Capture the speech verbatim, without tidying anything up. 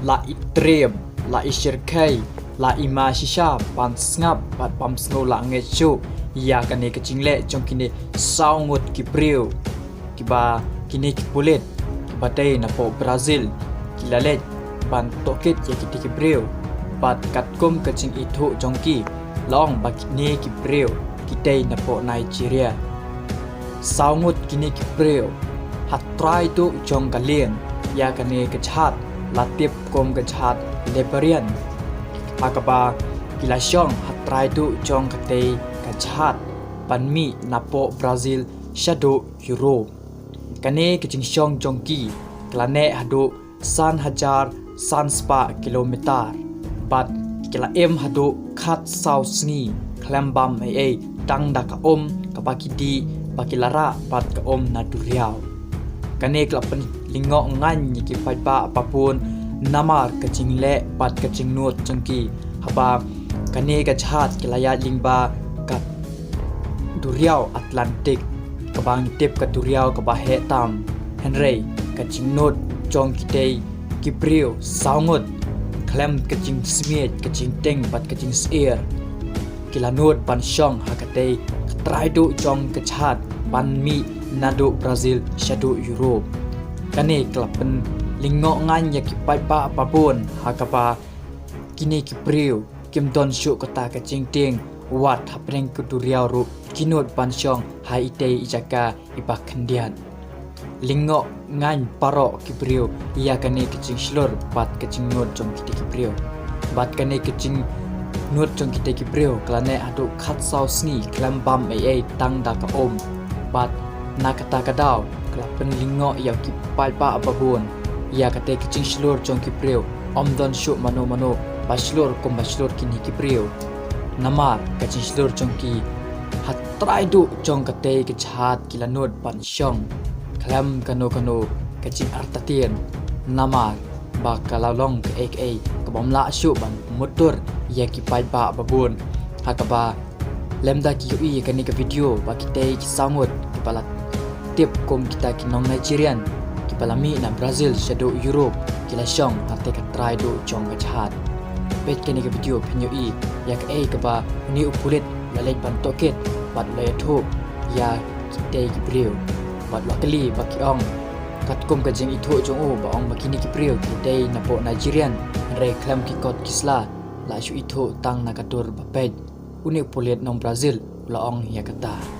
la i triem, la i shyrkhei, la i ma shisha ban sngap bad bam sngew la ngeit shuh ïa kane ka jingleh jong kine saw ngut ki briew, kiba kine ki pulit kiba dei napoh Brazil ki la leit ban tohkit ïa kite ki briew. Bad katkum ka jingithuh jong ki, long ba kine ki briew ki dei napoh Nigeria. Saw ngut kine ki briew, ha trai duh jong ka lieng ïa kane ka jhat, la tip kum ka jhat Liberian, ha kaba ki la shong ha trai duh jong katei ka jhat ban mih napoh Brazil shaduh Europe. Kane ka jingshong jong ki ka la neh haduh san hajar san spah kilometer, bad ki la im haduh khatsaw sngi khlem bam ei ei, tang da ka um kaba ki dih ba ki la rah bad ka um na duriaw. Kane ka la pynlyngngoh ngan ïa ki paidbah babun, namar ka jingleh bad ka jingnud jong ki, haba kane ka jhat ki la ïaid lyngba ka duriaw Atlantic, kaba ngi tip ka duriaw kaba heh tam. Hynrei ka jingnud jong kitei ki briew saw ngut, khlem ka jingsmiej, ka jingtieng bad ka jingsyier, ki la nud ban shong ha katei ka trai duh jong ka jhat ban mih naduh Brazil shaduh Europe. Kane ka la pynlyngngoh ngan ïa ki paidbah babun, ha kaba kine ki briew kim don shuh kata ka jingtieng, wat hapdeng ka duriaw ruh ki nud ban shong ha itei i jaka iba khyndiat. Lyngngoh ngan baroh ki briew ïa kane ka jingshlur bad ka jingnud jong kitei ki briew. Bad kane ka jingnud jong kitei ki briew ka la neh haduh khatsaw sngi khlem bam ei ei, tang da ka um. Bad na kata ka daw ka la pynlyngngoh ïa ki paidbah babun ïa katei ka jingshlur jong ki briew. Ym don shuh mano mano ba shlur kumba shlur kine ki briew, namar ka jingshlur jong ki ha trai duh jong katei ka jhat ki la nud ban shong khlem kano kano ka jingartatien, namar ba ka la long kaei kaei kabym lah shuh ban mutdur ïa ki paidbah babun, ha kaba lymda ki ïohi ïa kane ka video ba kitei ki saw ngut kiba la tip kum kita ki nong Nigerian kiba la mih na Brazil shaduh Europe ki la shong ha katei ka trai duh jong ka jhat. Peit kane ka video phin ïohi ïa kaei kaba une u pulit u la leit ban tohkit bad u la ïathuh ïa kitei ki briew, bad u la kylli ba ki ong, katkum ka jingithuh jong u ba ong ba kine ki briew ki dei napoh Nigerian, hynrei khlem ki kot ki sla, la shu ithuh tang na ka dur ba peit. Une u pulit nong Brazil u la ong ïa kata.